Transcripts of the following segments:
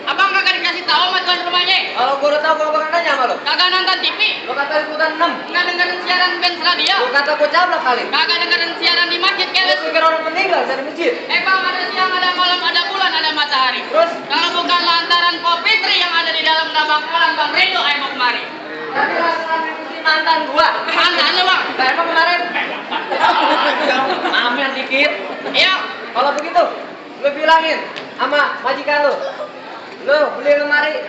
Abang kagak dikasih tahu sama tuan rumahnya. Kalau gua udah tahu gua bakal nanya sama lo. Kagak nonton TV. Lo kata liputan 6. Nggak dengerin siaran Benz Radio. Gua kata gua cablak kali. Kagak dengerin siaran di masjid Lu keles. pikir orang meninggal dari masjid. Bang, ada siang, ada malam, ada bulan, ada matahari. Terus? Kalau bukan lantaran Ko Fitri yang ada di dalam tabang kolam Bang Rido, ayo mau kemari. Tapi lantaran ngikutin mantan gua. Mantan lo bang? Gak emang kemarin. Maafin dikit. Iya. Kalau begitu, lu bilangin sama majikan lu. Lu beli lemari,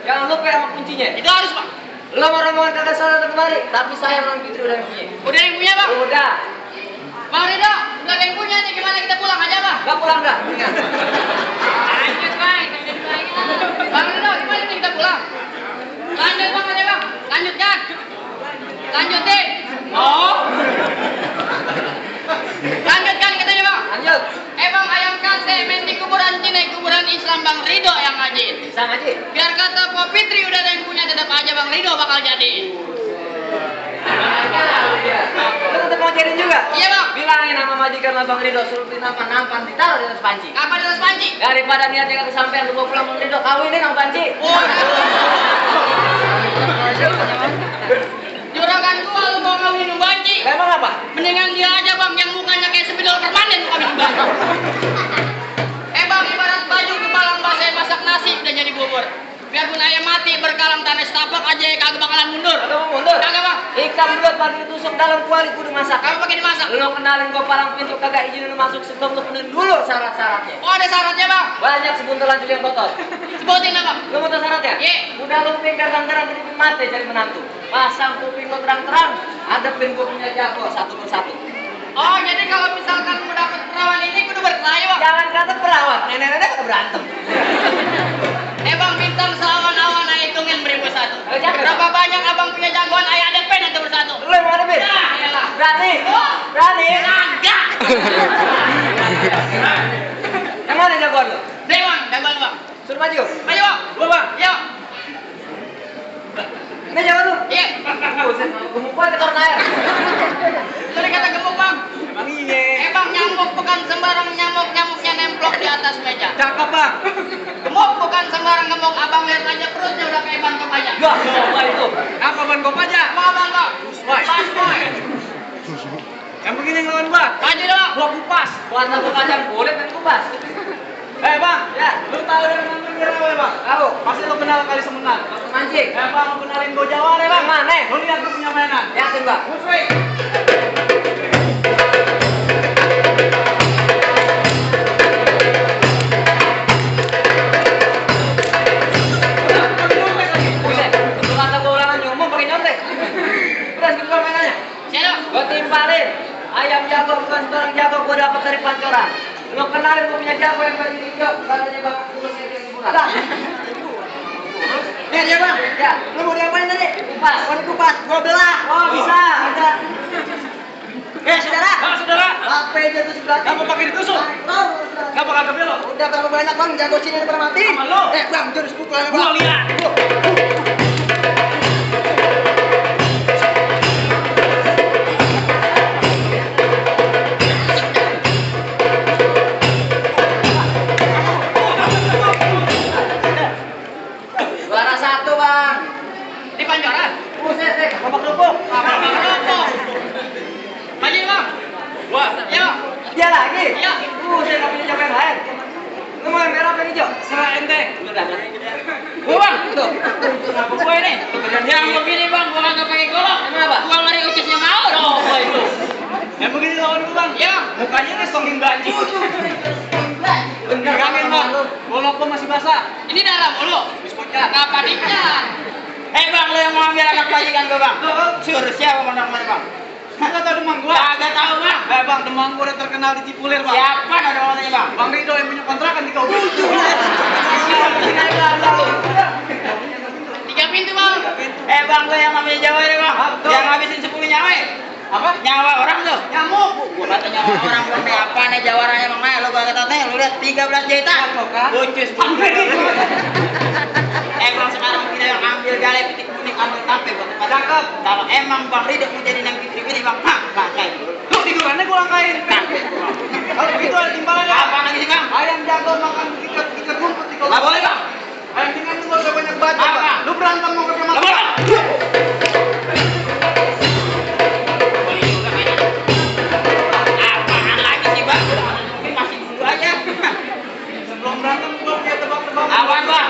jangan lupa sama kuncinya. Itu harus bang. Lu mau rombongan kagak salah kemari, tapi saya Bang Fitri udah yang punya. Udah yang punya bang? Udah. Bang Rido, udah yang punya nih, gimana kita pulang aja bang? Gak pulang dah, mendingan. Lanjut bang, Bang Rido, gimana nih kita pulang? Lanjut bang aja bang, lanjutkan. Lanjutin. Oh. Lanjutkan katanya bang. Lanjut. Bang ayam kase main di kuburan Cina, kuburan Islam Bang Rido yang ngajiin. Bisa ngaji? Biar kata Ko Fitri udah ada yang punya, tetap aja Bang Rido bakal jadiin. Lu tetap mau jadiin juga? Iya bang. Bilangin sama majikan lo Bang Rido, suruh beli nampan ditaruh di atas panci. Apa di atas panci? Daripada niatnya gak kesampean, lu bawa pulang Bang Rido, kawinin sama panci. Oh, juragan gua lu mau ngawinin banci. Emang apa? Mendingan dia aja bang yang mukanya kayak spidol permanen kawin banci. Bang ibarat baju kepalang basah masak nasi udah jadi bubur. Biar pun ayam mati berkalang tanah setapak aja kagak bakalan mundur. Kagak mau mundur? Kagak bang. Ikan belut pagi ditusuk dalam kuali kudu masak. Kagak pakai dimasak. Lu kenalin gua palang pintu kagak izinin lu masuk sebelum lu penuhin dulu syarat-syaratnya. Oh ada syaratnya bang. Banyak sebuntelan yang kotor. Sebutin apa? Lu mau tahu syaratnya? Iya. Udah lu pikir terang teripin mati cari menantu. Pasang kuping lu terang-terang, adepin gua punya jago satu persatu. Oh jadi kalau misalkan mau dapet perawan ini kudu berkelahi bang. Jangan kata perawat, nenek-nenek udah berantem. Bang bintang seawan-awan ayah hitungin 1001. Berapa banyak abang punya jagoan ayah ada pen atau bersatu? Lu yang mau adepin? Ya iyalah. Berani? Oh. Berani? Kagak. Yang mana jagoan lu? Nih bang, jagoan bang. Suruh maju. Maju bang. Gua bang. Yo. Ini jagoan lu? Iya. Buset, gemuk banget kotor air. Tadi kata gemuk bang. Emang iya. Bang nyamuk bukan sembarang nyamuk, nyamuknya nemplok di atas meja. Cakep bang. Gemuk bukan sembarang gemuk, abang lihat aja perutnya udah kayak ban kopaja. Wah, apa itu? Apa ban kopaja? Wah bang bang. Wah. Pas boy. Yang begini ngelawan gua. Maju dong. Gua kupas. Warna kopaja kulit dan kupas. Bang, ya, lu tahu dari mana Rawa ya, Bang? Tahu. Pasti lu kenal kali semenan. Mancing. Bang, lu kenalin gua Jawa deh, Bang. Mana? Lu lihat gua punya mainan. Yakin, Bang? Musri. Gua timpalin ayam jago bukan sembarang jago gua dapat dari pancoran. Lu kenalin gua punya jago yang baju hijau, katanya bang kurus yang hiburan. Ya dia bang, ya. Lu mau diapain tadi? Kupas. Mau dikupas, gua belah. Oh bisa, ada. Saudara. Saudara. HP jatuh sebelah. Kamu pakai ditusuk? Kenapa kagak belok? Udah terlalu banyak bang, jago sini udah mati. Sama lu. Bang, jurus pukulannya bang. Gua lihat. Suara satu bang. Di pancoran. Buset deh, babak kerupuk. Maju bang. Wah, Yo. dia lagi. Iya. Buset, nggak punya jago yang lain. Lu mau yang merah apa yang hijau? Serah ente. Udah. Gua bang, itu. Kenapa gua ini? Yang begini bang, gua nggak pakai golok. Kenapa? Gua lari ucisnya mau. Oh, itu. Yang begini lawan gua bang. Ya. Mukanya ini songin banci. Pegangin bang. Golok gua masih basah. Ini dalam mulu. Biskuitnya. Nggak paniknya. Bang, lu yang mau ambil anak majikan gua bang? Suruh siapa anak mana bang? Kagak tahu demang gua. Kagak tahu bang. Bang, demang gua udah terkenal di Cipulir bang. Siapa ada orangnya bang? Bang Rido yang punya kontrakan di kau. 3 pintu bang. Bang, lu yang namanya Jawa ya bang? Yang ngabisin 10 nyawa ya? Apa? Nyawa orang tuh. Nyamuk. Gua kata nyawa orang bang. Apa nih jawarannya bang? Lu gua kata teh, lu lihat 13 jahitan. Bocus. Bang sekarang kita yang ambil gale pitik kuning ambil tape buat tempat. Cakep. Kalau emang Bang Rido mau jadi nang Fitri ini bang, pakai. Lu tidurannya gua langkain. Kalau begitu ada timbangannya. Apa lagi sih bang? Ayam jago makan ikat rumput di kau. Nggak boleh bang. Apaan bang?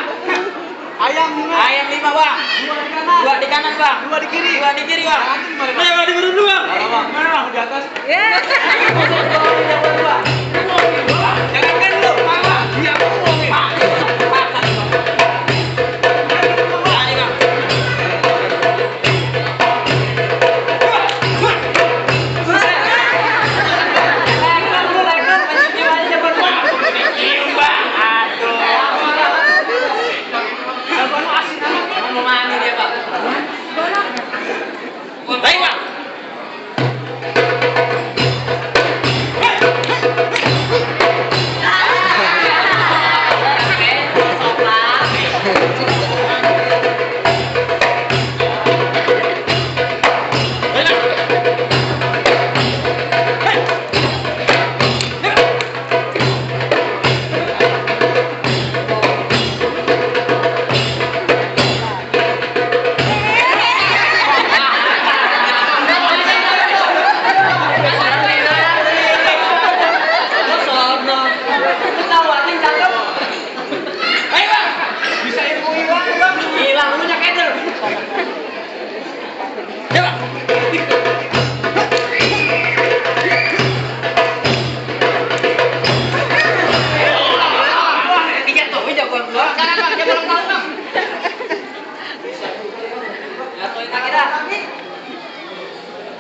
Ayam 5 bang. 2 di kanan bang. 2 di kiri. 2 di kiri bang. Ayo bang, di dulu bang. Mana bang? Di atas. Jangan kan lu. Iya, aku ngomongin. Baik bang.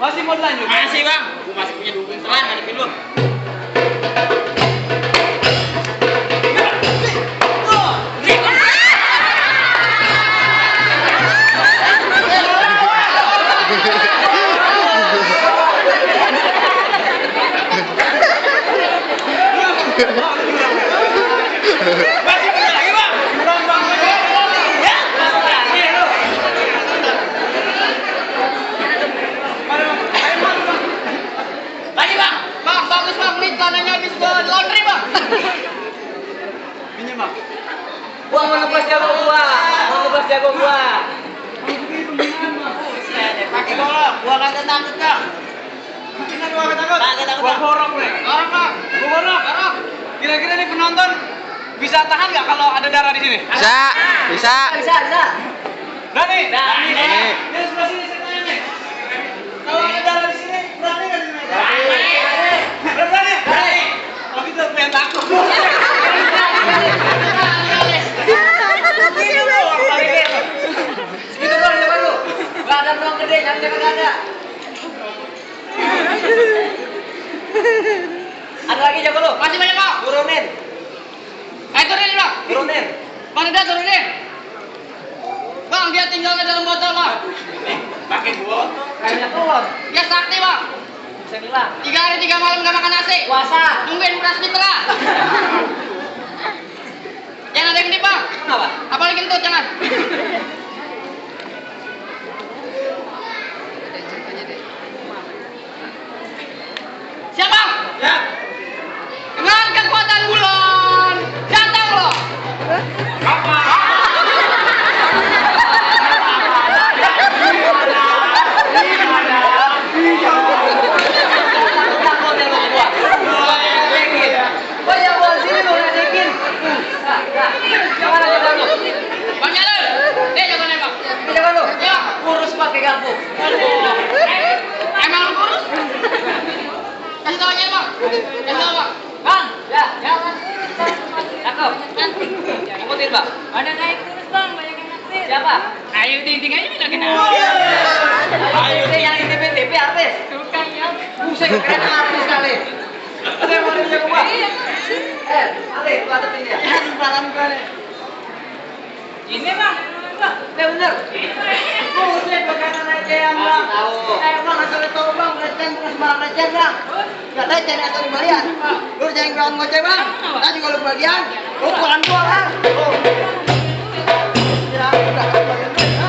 Masih mau lanjut? Masih bang. Gua masih punya dukung terang ngadepin lu. Masih punya lagi bang. Ya. Lagi bang. Bang, bagus bang, nih tanahnya habis ke laundry bang. Minyak bang. Gua mau lepas jago gua. Pakai golok, gua kata takut bang. Ini gua takut. Kagak takut, Gua Bang. borok nih. Orang bang, Gua borok. orang. Kira-kira nih penonton bisa tahan nggak kalau ada darah di sini? Bisa, bisa. Berani? Berani. Ini sebelah sini saya tanya nih. Kalau ada darah di sini, berani nggak di sini? Berani? Berani. Kalau gitu aku yang takut. Segitu doang, balikin. Segitu doang jawaban lu. Gak ada peluang gede, jangan kagak ada. Ada lagi jago lu. Masih banyak bang. Turunin. Ayo turunin bang. Turunin. Bang udah turunin. Bang dia tinggal ke dalam botol bang. Pakai gua. Kayaknya telur. Dia sakti bang. Bisa hilang. 3 hari 3 malam gak makan nasi. Puasa. Nungguin beras di tengah. Jangan ada yang gede bang. Kenapa? Apalagi kentut jangan. Siapa? Ya. Dengan kekuatan bulan datang loh. Tentang model lu gua. Gua yang bawa sini lu ledekin. Jangan aja jago. Bang Jalil, jago nembak. Ini jago lu. Ya, Kurus pakai garpu. emang lu kurus? Kasih tau aja bang. Kasih tau bang. Bang, ya. Cakep. Ikutin, Bang. Ada naik kurus bang, banyak yang naksir. Siapa? Ayo ting aja bisa kenal. Ayo, itu yang di TV artis. Tukang ya. Buset, keren artis kali. Ada yang mau jago gua? Ale, lu ada dia. Salam kali. Ini bang. Bener. Buset, bagaimana aja yang bang? Tahu. Bang, asal tahu bang, lecen bukan sembarang lecen bang. Gak lecen atau dibayar. Lu jangan bilang goceh bang. Tadi kalau bagian, lu pulang gua kan. Ya, udah bagian gue, ha?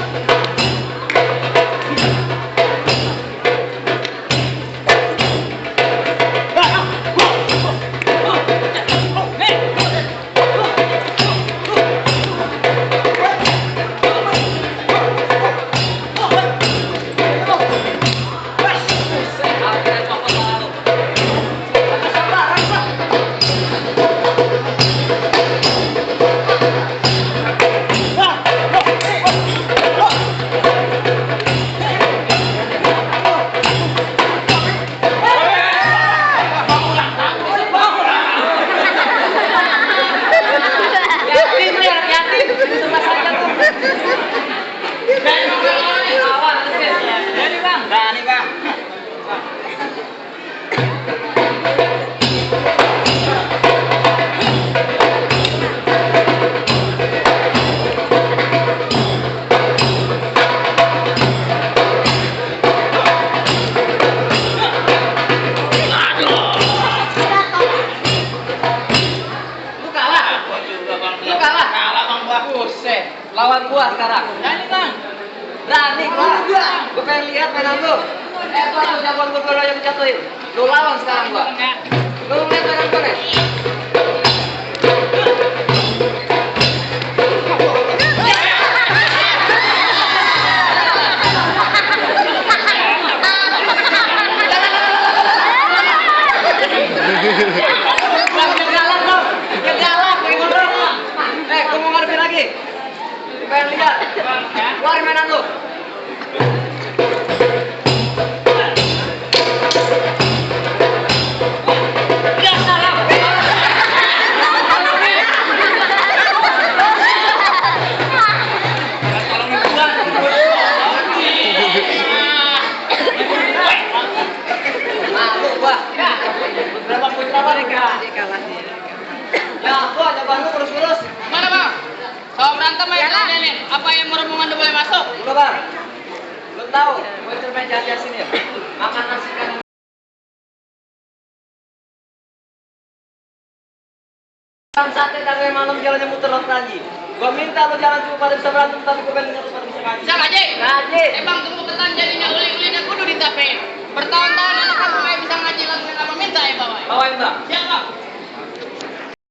Buset, lawan gua sekarang. Berani bang. Berani gua. Gua pengen lihat mainan lu. Tuh jagoan gua dulu yang jatuhin. Lu lawan sekarang gua. Lu lihat mainan gua nih. Gua mau ngadepin lagi. Pengen lihat. Keluarin mainan lu. Malu gua. Berapa putra mereka? Ya, gua jagoan lu kurus-kurus. Mana bang? Kalau berantem aja kalian nih. Apa yang merombongan udah boleh masuk? Udah bang. Lu tahu, gua cermin jalan sini ya. Makan nasi kan. Sate dari malam jalannya muter lagi. Gua minta lu jangan cuma pada bisa berantem, tapi gua pengen lihat lu pada bisa ngaji. Bisa ngaji? Ngaji. Bang tunggu ketan jadinya uli-ulinya kudu ditapein. Bertahun-tahun anak kamu kayak bisa ngaji langsung apa minta ya bawa. Bawain bang. Ya